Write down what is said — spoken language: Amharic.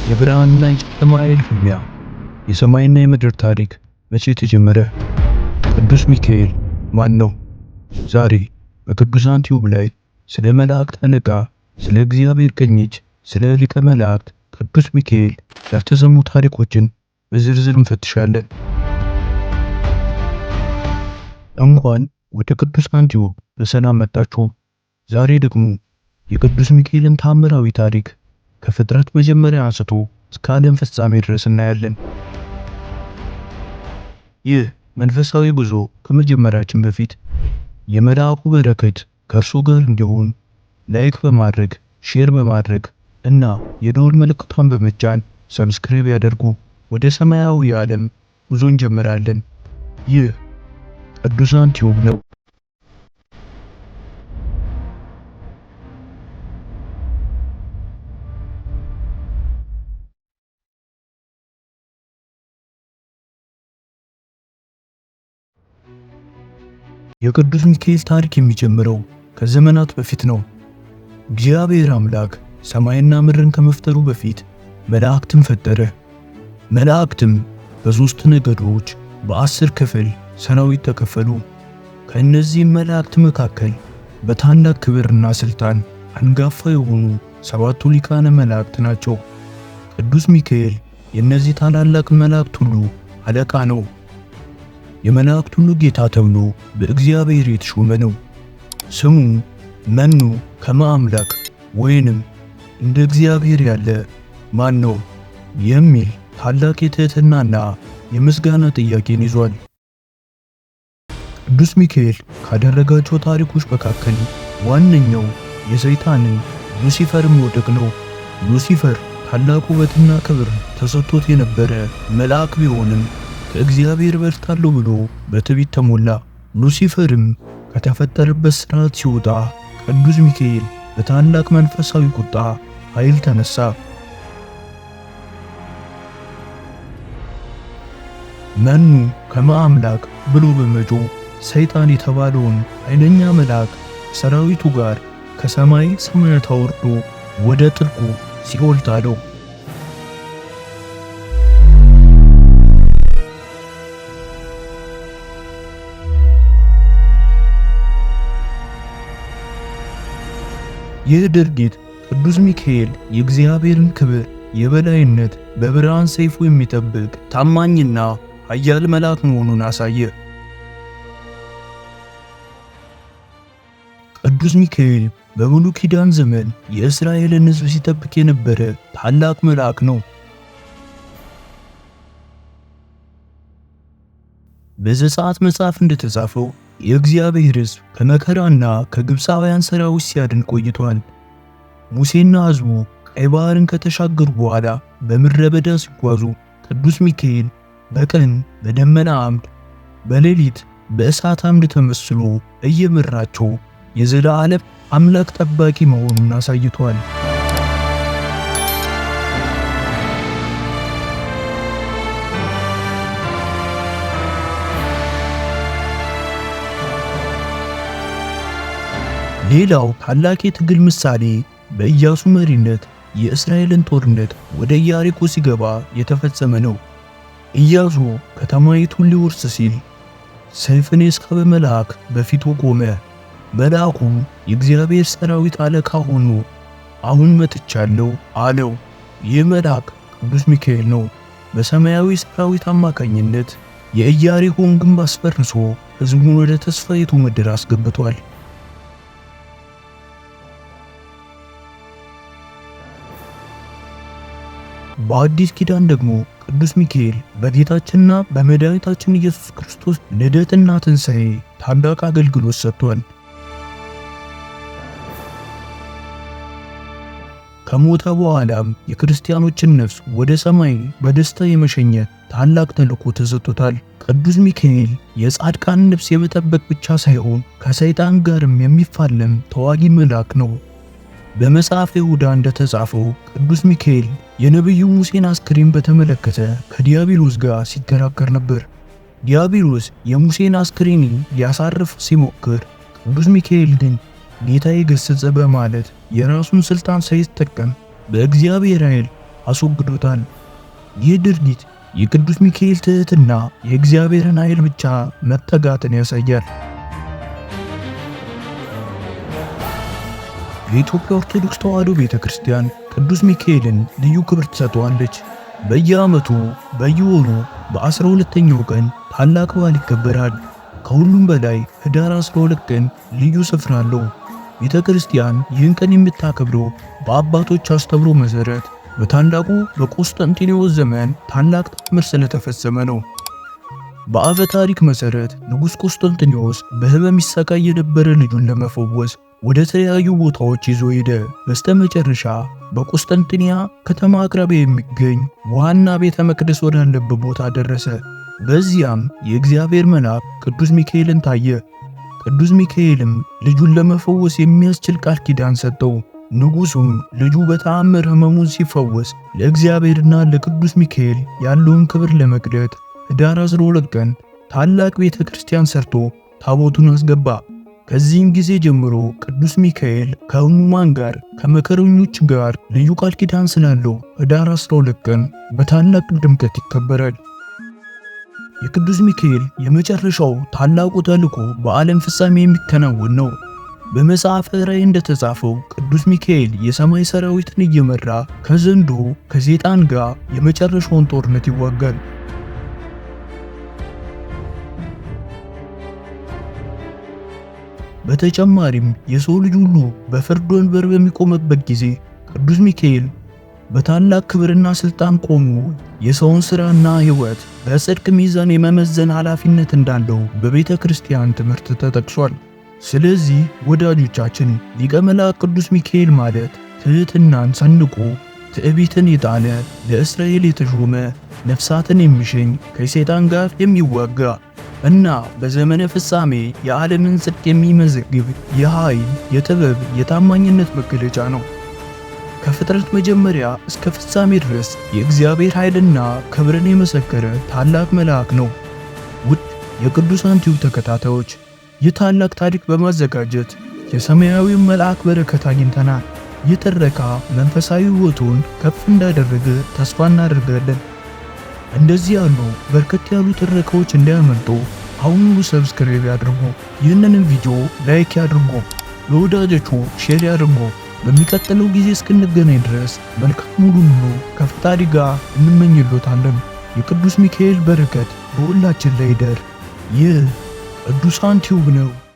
የብርሃንና የጨለማ ኃይል ፍልሚያ፣ የሰማይና የምድር ታሪክ መቼ ተጀመረ? ቅዱስ ሚካኤል ማን ነው? ዛሬ በቅዱሳን ቲዩብ ላይ ስለ መላእክት አለቃ፣ ስለ እግዚአብሔር ቀኝ እጅ፣ ስለ ሊቀ መላእክት ቅዱስ ሚካኤል ያልተሰሙ ታሪኮችን በዝርዝር እንፈትሻለን። እንኳን ወደ ቅዱሳን ቲዩብ በሰላም መጣችሁ። ዛሬ ደግሞ የቅዱስ ሚካኤልን ታምራዊ ታሪክ ከፍጥረት መጀመሪያ አንስቶ እስከ ዓለም ፍጻሜ ድረስ እናያለን። ይህ መንፈሳዊ ጉዞ ከመጀመራችን በፊት የመልአኩ በረከት ከእርሱ ጋር እንዲሆን like በማድረግ፣ share በማድረግ እና የደወል ምልክቷን በመጫን subscribe ያደርጉ። ወደ ሰማያዊ ዓለም ጉዞ እንጀምራለን። ይህ ቅዱሳን ቲዩብ ነው። የቅዱስ ሚካኤል ታሪክ የሚጀምረው ከዘመናት በፊት ነው። እግዚአብሔር አምላክ ሰማይና ምድርን ከመፍጠሩ በፊት መላእክትን ፈጠረ። መላእክትም በሦስት ነገዶች በ10 ክፍል ሰራዊት ተከፈሉ። ከእነዚህም መላእክት መካከል በታላቅ ክብርና ስልጣን አንጋፋ የሆኑ 7ቱ ሊቃነ መላእክት ናቸው። ቅዱስ ሚካኤል የእነዚህ ታላላቅ መላእክት ሁሉ አለቃ ነው። የመላእክት ሁሉ ጌታ ተብሎ በእግዚአብሔር የተሾመ ነው። ስሙ መኑ ከመ አምላክ ወይንም እንደ እግዚአብሔር ያለ ማን ነው የሚል ታላቅ የትህትናና የምስጋና ጥያቄን ይዟል። ቅዱስ ሚካኤል ካደረጋቸው ታሪኮች መካከል ዋነኛው የሰይጣንን ሉሲፈር መውደቅ ነው። ሉሲፈር ታላቅ ውበትና ክብር ተሰጥቶት የነበረ መልአክ ቢሆንም ከእግዚአብሔር በልጣለሁ ብሎ በትዕቢት ተሞላ። ሉሲፈርም ከተፈጠረበት ሥርዓት ሲወጣ ቅዱስ ሚካኤል በታላቅ መንፈሳዊ ቁጣ ኃይል ተነሳ። መኑ ከመ አምላክ ብሎ በመጮህ ሰይጣን የተባለውን ኃይለኛ መልአክ ሰራዊቱ ጋር ከሰማይ ሰማያት አውርዶ ወደ ጥልቁ ሲኦል ጣለው። ይህ ድርጊት ቅዱስ ሚካኤል የእግዚአብሔርን ክብር የበላይነት በብርሃን ሰይፉ የሚጠብቅ ታማኝና ኃያል መልአክ መሆኑን አሳየ። ቅዱስ ሚካኤል በብሉይ ኪዳን ዘመን የእስራኤልን ሕዝብ ሲጠብቅ የነበረ ታላቅ መልአክ ነው። በዘጸአት መጽሐፍ እንደተጻፈው የእግዚአብሔር ሕዝብ ከመከራና ከግብፃውያን ሰራዊት ሲያድን ቆይቷል። ሙሴና ሕዝቡ ቀይ ባህርን ከተሻገሩ በኋላ በምድረ በዳ ሲጓዙ ቅዱስ ሚካኤል በቀን በደመና አምድ፣ በሌሊት በእሳት አምድ ተመስሎ እየመራቸው የዘላለም አምላክ ጠባቂ መሆኑን አሳይቷል። ሌላው ታላቅ የትግል ምሳሌ በኢያሱ መሪነት የእስራኤልን ጦርነት ወደ ኢያሪኮ ሲገባ የተፈጸመ ነው። ኢያሱ ከተማይቱን ሊወርስ ሲል ሰይፍን የሳበ መልአክ በፊቱ ቆመ። መልአኩም የእግዚአብሔር ሰራዊት አለቃ ሆኖ አሁን መጥቻለሁ አለው። ይህ መልአክ ቅዱስ ሚካኤል ነው። በሰማያዊ ሰራዊት አማካኝነት የኢያሪኮን ግንብ አስፈርሶ ሕዝቡን ወደ ተስፋይቱ ምድር አስገብቷል። በአዲስ ኪዳን ደግሞ ቅዱስ ሚካኤል በጌታችንና በመድኃኒታችን ኢየሱስ ክርስቶስ ልደትና ትንሣኤ ታላቅ አገልግሎት ሰጥቷል። ከሞተ በኋላም የክርስቲያኖችን ነፍስ ወደ ሰማይ በደስታ የመሸኘት ታላቅ ተልእኮ ተሰጥቶታል። ቅዱስ ሚካኤል የጻድቃን ነፍስ የመጠበቅ ብቻ ሳይሆን ከሰይጣን ጋርም የሚፋለም ተዋጊ መልአክ ነው። በመጽሐፈ ይሁዳ እንደተጻፈው ቅዱስ ሚካኤል የነቢዩ ሙሴን አስክሬን በተመለከተ ከዲያብሎስ ጋር ሲከራከር ነበር። ዲያብሎስ የሙሴን አስክሬን ሊያሳርፍ ሲሞክር ቅዱስ ሚካኤል ግን ጌታ የገሰጸ በማለት የራሱን ስልጣን ሳይጠቀም በእግዚአብሔር ኃይል አስወግዶታል። ይህ ድርጊት የቅዱስ ሚካኤል ትሕትና የእግዚአብሔርን ኃይል ብቻ መጠጋትን ያሳያል። የኢትዮጵያ ኦርቶዶክስ ተዋሕዶ ቤተክርስቲያን ቅዱስ ሚካኤልን ልዩ ክብር ትሰጠዋለች። በየዓመቱ በየወሩ በ12ኛው ቀን ታላቅ በዓል ይከበራል። ከሁሉም በላይ ህዳር 12 ቀን ልዩ ስፍራ አለው። ቤተክርስቲያን ይህን ቀን የምታከብረው በአባቶች አስተምህሮ መሠረት በታላቁ በቆስጠንጢኔዎስ ዘመን ታላቅ ተአምር ስለተፈጸመ ነው። በአፈ ታሪክ መሠረት ንጉሥ ቆስጠንጢኔዎስ በሕመም ይሰቃይ የነበረ ልጁን ለመፈወስ ወደ ተለያዩ ቦታዎች ይዞ ሄደ። በስተመጨረሻ በቆስጠንጢንያ ከተማ አቅራቢያ የሚገኝ ዋና ቤተ መቅደስ ወዳለበት ቦታ ደረሰ። በዚያም የእግዚአብሔር መልአክ ቅዱስ ሚካኤልን ታየ። ቅዱስ ሚካኤልም ልጁን ለመፈወስ የሚያስችል ቃል ኪዳን ሰጠው። ንጉሡም ልጁ በተአምር ሕመሙን ሲፈወስ ለእግዚአብሔርና ለቅዱስ ሚካኤል ያለውን ክብር ለመግለጥ ህዳር 12 ቀን ታላቅ ቤተ ክርስቲያን ሰርቶ ታቦቱን አስገባ። ከዚህም ጊዜ ጀምሮ ቅዱስ ሚካኤል ከሕሙማን ጋር ከመከረኞች ጋር ልዩ ቃል ኪዳን ስላለው ህዳር 12 ቀን በታላቅ ድምቀት ይከበራል። የቅዱስ ሚካኤል የመጨረሻው ታላቁ ተልዕኮ በዓለም ፍጻሜ የሚከናወን ነው። በመጽሐፈ ራእይ እንደተጻፈው ቅዱስ ሚካኤል የሰማይ ሰራዊትን እየመራ ከዘንዶ ከሰይጣን ጋር የመጨረሻውን ጦርነት ይዋጋል። በተጨማሪም የሰው ልጅ ሁሉ በፍርድ ወንበር በሚቆምበት ጊዜ ቅዱስ ሚካኤል በታላቅ ክብርና ስልጣን ቆሞ የሰውን ሥራና ሕይወት በጽድቅ ሚዛን የመመዘን ኃላፊነት እንዳለው በቤተ ክርስቲያን ትምህርት ተጠቅሷል። ስለዚህ ወዳጆቻችን ሊቀ መላእክት ቅዱስ ሚካኤል ማለት ትሕትናን ሰንቆ ትዕቢትን የጣለ፣ ለእስራኤል የተሾመ፣ ነፍሳትን የሚሸኝ፣ ከሰይጣን ጋር የሚዋጋ እና በዘመነ ፍጻሜ የዓለምን ጽድቅ የሚመዘግብ የኃይል፣ የጥበብ፣ የታማኝነት መገለጫ ነው። ከፍጥረት መጀመሪያ እስከ ፍጻሜ ድረስ የእግዚአብሔር ኃይልና ክብርን የመሰከረ ታላቅ መልአክ ነው። ውድ የቅዱሳን ቲዩብ ተከታታዮች፣ ይህ ታላቅ ታሪክ በማዘጋጀት የሰማያዊውን መልአክ በረከት አግኝተናል። ይህ ትረካ መንፈሳዊ ሕይወቱን ከፍ እንዳደረገ ተስፋ እናደርጋለን። እንደዚህ ያሉ በርከት ያሉ ትረካዎች እንዳያመልጡ አሁኑኑ subscribe ያድርጉ። ይህንንም ቪዲዮ like ያድርጉ፣ ለወዳጆቹ share ያድርጉ። በሚቀጥለው ጊዜ እስክንገናኝ ድረስ መልካሙን ሁሉ ከፈጣሪ ጋር እንመኝሎታለን። የቅዱስ ሚካኤል በረከት በሁላችን ላይ ይደር። ይህ ቅዱሳን ቲዩብ ነው።